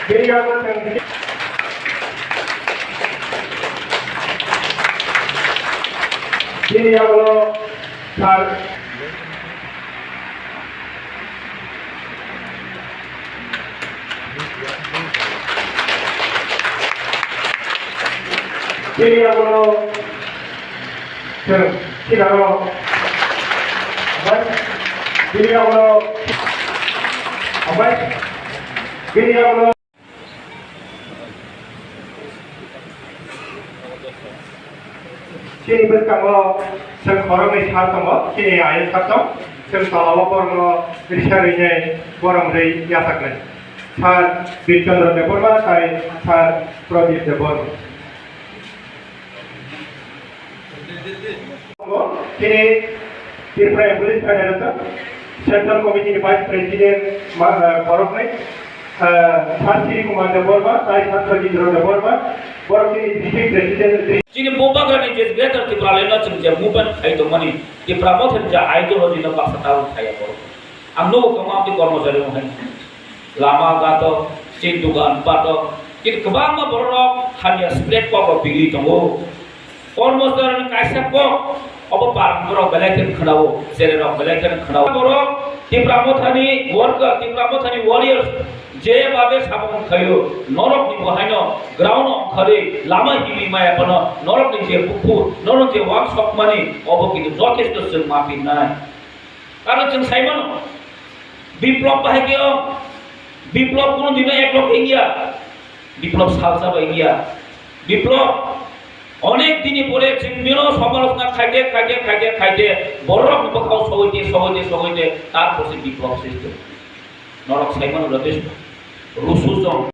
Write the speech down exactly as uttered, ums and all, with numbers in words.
Bini yago chwng, bini yago sir. Bini yago chwng, sinaro, obai, bini yago, obai, bini yago. Chini bwskango chwng khoroknwi sir tongo, chini ayuk sir tong, chwng tola o borokno risa rwnai borom rwi yachaknai. Sir Birchandra Debbarma tei Sir Pradip Debbarma. Chini Tripura Employees Federation Central Committee ni Vice President ma-, eh, khoroknwi, eh, Sir Sri Kumar Debbarma, tei Sir Sajindra Debbarma, borok chini District President. Chini Bubagrani je Greater Tipraland no chwng je movement khai tongmani, Tipra Motha ni je ideology no baksa tabuk khaiya borok. Ang nugo kwbangma tei kormochari rok hai lama gato, chini dugan pato, chini kwbangma borok rok hamya spread kok rok bigwi tongo. Kormochari ni kaisa kok obo parang borok belai khe khwnao, jere rok belai khe khwnao. Borok Tipra Motha ni worker, Tipra Motha ni warriors je babe samung khaio, norok ni bo haino ground o ongkhorwi lama himwi maya phano norok ni je bukhu, norok je wansok mani obo kintu jothesto chwng ma pinnai. Karon chwng sai mano, Biplop bahai khe o, Biplop kuno dino ek lok wngya, Biplop salsa bai wngya, Biplop onek dini pore chwng bino somalosna khaide, khaide, khaide, khaide, borok ni bwkhao sogoite, sogoite, sogoite, tarpor se Biplop srijak. Norok sai mano, jothesto rusu chwng.